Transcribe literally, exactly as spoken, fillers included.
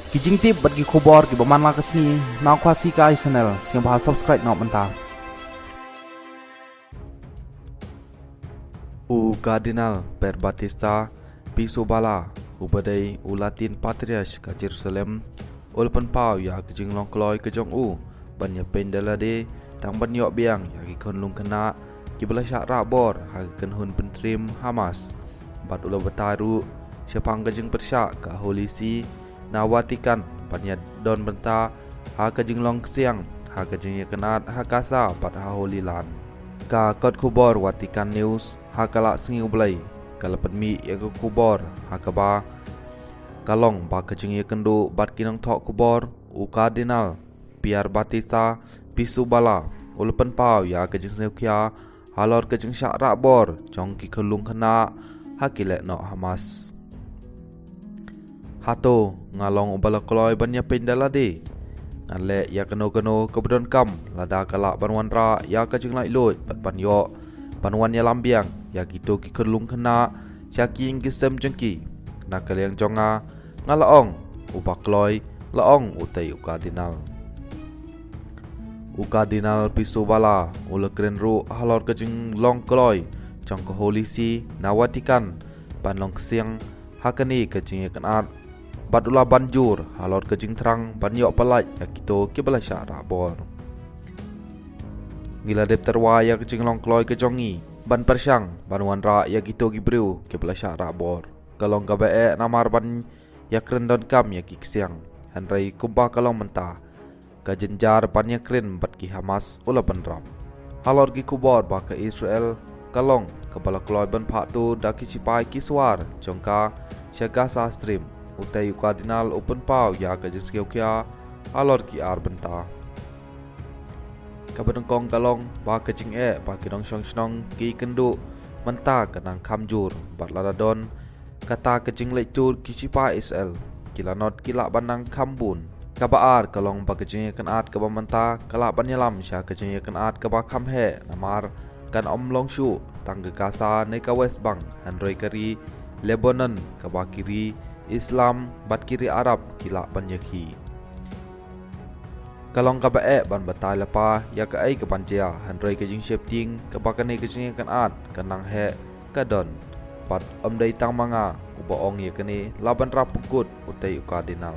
Ki jingtip bad ki khubor kiba man la ka sngi na Khasi Kai Channel, sngewbha subscribe noh mynta. U Cardinal Pierbattista Pizzaballa, uba dei u Latin Patriarch ka Jerusalem, u la pynpaw ïa ka jinglong kloi ka jong u ban ïa pynda lade tang ban ïoh biang ïa ki khunlung khynnah kiba la shah rah bor ha ka kynhun pyntrim Hamas. Bad u la batai ruh shaphang ka jingpyrshah ka Holy See na Vatican ban ïa don bynta ha ka jinglong ksiang ha ka jingïakynad ha Gaza bad ha Holy Land. Ka kot khubor Vatican News ha ka la sngi U Blei ka la pynmih ïa ka khubor ha kaba ka long ba ka jingïakynduh bad ki nongthoh khubor, u Cardinal Pierbattista Pizzaballa u la pynpaw ïa ka jingsngewkhia halor ka jingshah rah bor jong ki khunlung khynnah ha ki lehnoh Hamas. Hato nga long uba la kloi ban ïa pynda lade? Ngan leh ïa kano kano kaba donkam lada ka lah ban wanrah ïa ka jinglaitluid bad ban ïoh ban wan ïalam biang ïa kito ki khunlung khynnah sha ki ïing ki sem jong ki. Na ka liang jong nga, nga la ong uba kloi, la ong utei u Cardinal. U Cardinal Pizzaballa u la kren ruh halor ka jinglong kloi jong ka Holy See na Vatican ban long ksiang ha kane ka jingïakynad, bad u la ban jur halor ka jingthrang ban ïoh pyllait ïa kito kiba la shah rah bor. Ngi la dep tyrwa ïa ka jinglong kloi ka jong ngi ban pyrshang ban wanrah ïa kito ki briew kiba la shah rah bor. Ka long kaba eh namar ban ïakren donkam ïa ki ksiang, hynrei kumba ka long mynta, ka jynjar ban ïakren bad ki Hamas u la pynrap. Halor ki khubor ba ka Israel ka long kaba la kloi ban phah tur da ki shipai ki swar jong ka sha Gaza Strip, utei u Cardinal u pynpaw ïa ka jingsngewkhia halor ki ar bynta. Kaba nyngkong ka long ba ka jingeh ba ki nongshong shnong ki kynduh mynta ka nang kham jur, bad lada don kata ka jingleit tur ki shipai Israel, ki lanot ki lah ban nang kham bun. Kaba ar ka long ba ka jingïakynad kaba mynta ka lah ban ïalam sha ka jingïakynad kaba kham heh, namar kan ym long shuh tang ka Gaza ne ka West Bank, hynrei ka ri Lebanon kaba ki ri Islam bad ki ri Arab ki lah ban ïakhih. Ka long kaba eh ban batai lypa ïa kaei kaban jia, hynrei ka jingsheptieng kaba kane ka jingïakynad ka nang heh ka don. Bad ym dei tang ma nga uba ong ïa kane, la ban rap pynkut, utei u Cardinal.